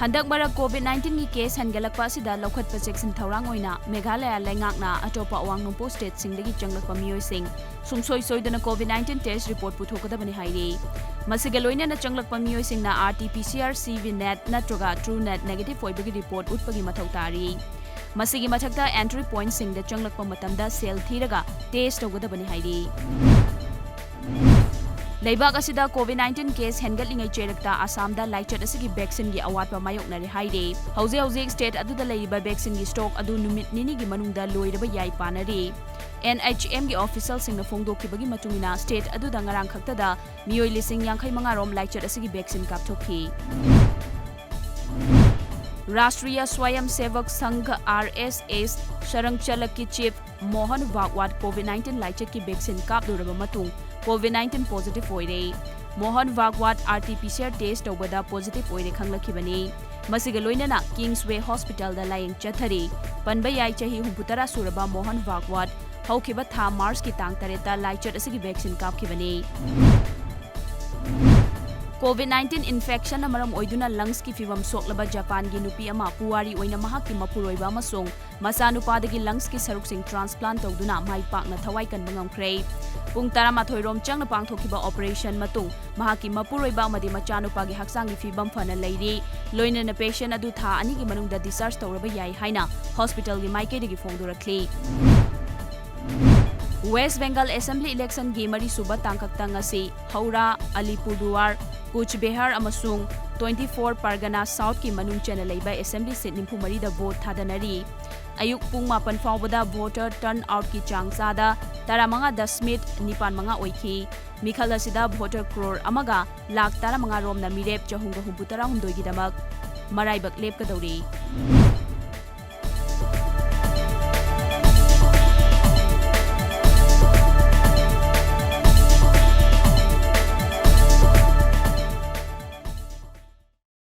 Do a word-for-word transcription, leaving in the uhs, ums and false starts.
ꯍꯟꯗꯛ ꯃꯔꯛ COVID nineteen ꯒꯤ case ꯍꯦꯟꯒꯠꯂꯛꯄ ꯑꯁꯤꯗ ꯂꯧꯈꯠꯄ ꯆꯦꯛꯁꯤꯟ ꯊꯧꯔꯥꯡ ꯑꯣꯏꯅ ꯃꯦꯘꯥꯂꯌ ꯂꯩꯉꯥꯛꯅ ꯑꯇꯣꯞꯄ ꯑꯋꯥꯡ ꯅꯣꯡꯄꯣꯛ state ꯁꯤꯡꯗꯒꯤ ꯆꯪꯂꯛꯄ ꯃꯤꯑꯣꯏꯁꯤꯡ ꯁꯨꯡꯁꯣꯏ ꯁꯣꯏꯗꯅ COVID nineteen test report ꯄꯨꯊꯣꯛꯀꯗꯕꯅꯤ ꯍꯥꯏꯔꯤ꯫ ꯃꯁꯤꯒ ꯂꯣꯏꯅꯅ ꯆꯪꯂꯛꯄ ꯃꯤꯑꯣꯏꯁꯤꯡꯅ RT-PCR, CVNET ꯅꯠꯇ꯭ꯔꯒ TrueNET negative ꯑꯣꯏꯕꯒꯤ report ꯎꯠꯄꯒꯤ ꯃꯊꯧ ꯇꯥꯔꯤ꯫ ꯃꯁꯤꯒꯤ ꯃꯊꯛꯇ entry point ꯁꯤꯡꯗ ꯆꯪꯂꯛꯄ ꯃꯇꯝꯗ ꯁꯦꯜ ꯊꯤꯔꯒ test ꯇꯧꯒꯗꯕꯅꯤ ꯍꯥꯏꯔꯤ꯫ ꯂꯩꯕꯥꯛ ꯑꯁꯤꯗ COVID nineteen case ꯍꯦꯟꯒꯠꯂꯤꯉꯩ ꯆꯩꯔꯛꯇ ꯑꯁꯥꯝꯗ ꯂꯥꯏꯆꯠ ꯑꯁꯤꯒꯤ vaccine ꯒꯤ ꯑꯋꯥꯠꯄ ꯃꯥꯌꯣꯛꯅꯔꯦ ꯍꯥꯏꯔꯤ꯫ ꯍꯧꯖꯤꯛ ꯍꯧꯖꯤꯛ state ꯑꯗꯨꯗ ꯂꯩꯔꯤꯕ vaccine ꯒꯤ stock ꯑꯗꯨ ꯅꯨꯃꯤꯠ ꯅꯤꯅꯤꯒꯤ ꯃꯅꯨꯡꯗ ꯂꯣꯏꯔꯕ ꯌꯥꯏ ꯄꯥꯅꯔꯤ꯫ NHM ꯒꯤ official ꯁꯤꯡꯅ ꯐꯣꯡꯗꯣꯛꯈꯤꯕꯒꯤ ꯃꯇꯨꯡ ꯏꯟꯅ, state ꯑꯗꯨꯗ ꯉꯔꯥꯡ ꯈꯛꯇꯗ ꯃꯤꯑꯣꯏ ꯂꯤꯁꯤꯡ ꯌꯥꯡꯈꯩ ꯃꯉꯥ ꯔꯣꯝ ꯂꯥꯏꯆꯠ ꯑꯁꯤꯒꯤ vaccine ꯀꯥꯞꯊꯣꯛꯈꯤ꯫ ꯔꯥꯁꯇ꯭ꯔꯤꯌ ꯁ꯭ꯋꯌꯝ ꯁꯦꯚꯛ ꯁꯪꯘ, RSS, ꯁꯔꯪ ꯆꯂꯛꯀꯤ chief Mohan ꯚꯥꯒꯋꯥꯠ COVID nineteen ꯂꯥꯏꯆꯠꯀꯤ vaccine ꯀꯥꯞꯂꯨꯔꯕ ꯃꯇꯨꯡ COVID nineteen positive ꯑꯣꯏꯔꯦ꯫ ꯃꯣꯍꯟ ꯚꯥꯒꯋꯥꯠ RT-PCR test ꯇꯧꯕꯗ positive ꯑꯣꯏꯔꯦ ꯈꯪꯂꯛꯈꯤꯕꯅꯤ꯫ ꯃꯁꯤꯒ ꯂꯣꯏꯅꯅ Kingsway Hospital ꯗ ꯂꯥꯌꯦꯡ ꯆꯠꯊꯔꯤ꯫ ꯄꯟꯕ ꯌꯥꯏ, ꯆꯍꯤ ꯍꯨꯝꯐꯨꯇꯔꯥ ꯁꯨꯔꯕ ꯃꯣꯍꯟ ꯚꯥꯒꯋꯥꯠ ꯍꯧꯈꯤꯕ ꯊꯥ March ꯀꯤ ꯇꯥꯡ ꯇꯔꯦꯠꯇ ꯂꯥꯏꯆꯠ ꯑꯁꯤꯒꯤ vaccine ꯀꯥꯞꯈꯤꯕꯅꯤ꯫ COVID nineteen infection ꯅ ꯃꯔꯝ ꯑꯣꯏꯗꯨꯅ lungs ꯀꯤ ꯐꯤꯚꯝ ꯁꯣꯛꯂꯕ ꯖꯄꯥꯟꯒꯤ ꯅꯨꯄꯤ ꯑꯃ ꯄꯨꯋꯥꯔꯤ ꯑꯣꯏꯅ ꯃꯍꯥꯛꯀꯤ ꯃꯄꯨꯔꯣꯏꯕ ꯑꯃꯁꯨꯡ ꯃꯆꯥꯅꯨꯄꯥꯗꯒꯤ lungs ꯀꯤ ꯁꯔꯨꯛꯁꯤꯡ transplant ꯇꯧꯗꯨꯅ ꯃꯥꯏ ꯄꯥꯛꯅ ꯊꯋꯥꯏ ꯀꯟꯕ ꯉꯝꯈ꯭ꯔꯦ꯫ ꯄꯨꯡ ꯇꯔꯥꯃꯥꯊꯣꯏ ꯔꯣꯝ ꯆꯪꯅ ꯄꯥꯡꯊꯣꯛꯈꯤꯕ operation ꯃꯇꯨꯡ ꯃꯍꯥꯛꯀꯤ ꯃꯄꯨꯔꯣꯏꯕ ꯑꯃꯗꯤ ꯃꯆꯥꯅꯨꯄꯥꯒꯤ ꯍꯛꯆꯥꯡꯒꯤ ꯐꯤꯚꯝ ꯐꯅ ꯂꯩꯔꯤ꯫ ꯂꯣꯏꯅꯅ patient ꯑꯗꯨ ꯊꯥ ꯑꯅꯤꯒꯤ ꯃꯅꯨꯡꯗ discharge ꯇꯧꯔꯕ ꯌꯥꯏ ꯍꯥꯏꯅ hospital ꯒꯤ ꯃꯥꯏꯀꯩꯗꯒꯤ ꯐꯣꯡꯗꯣꯔꯛꯂꯤ꯫ West Bengal Assembly election ꯒꯤ ꯃꯔꯤꯁꯨꯕ ꯇꯥꯡꯀꯛꯇ ꯉꯁꯤ ꯍꯧꯔꯥ, ꯑꯂꯤꯄꯨꯔꯗꯨꯋꯥꯔ, ꯀꯨꯆ ꯕꯤꯍꯥꯔ ꯑꯃꯁꯨꯡ twenty-four Pargana South ꯀꯤ ꯃꯅꯨꯡ ꯆꯟꯅ ꯂꯩꯕ assembly seat ꯅꯤꯐꯨ ꯃꯔꯤꯗ vote ꯊꯥꯗꯅꯔꯤ꯫ ꯑꯌꯨꯛ ꯄꯨꯡ ꯃꯥꯄꯟ ꯐꯥꯎꯕꯗ voter turnout ꯀꯤ ꯆꯥꯡ ꯆꯥꯗ ꯇꯔꯥꯃꯉꯥ ꯗꯁꯃꯤꯛ ꯅꯤꯄꯥꯟ ꯃꯉꯥ ꯑꯣꯏꯈꯤ꯫ ꯃꯤꯈꯜ ꯑꯁꯤꯗ voter crore ꯑꯃꯒ ꯂꯥꯈ ꯇꯔꯥꯃꯉꯥ ꯔꯣꯝꯅ ꯃꯤꯔꯦꯞ ꯆꯍꯨꯝꯒ ꯍꯨꯝꯐꯨꯇꯔꯥꯍꯨꯝꯗꯣꯏꯒꯤꯗꯃꯛ ꯃꯔꯥꯏꯕꯛ ꯂꯦꯞꯀꯗꯧꯔꯤ꯫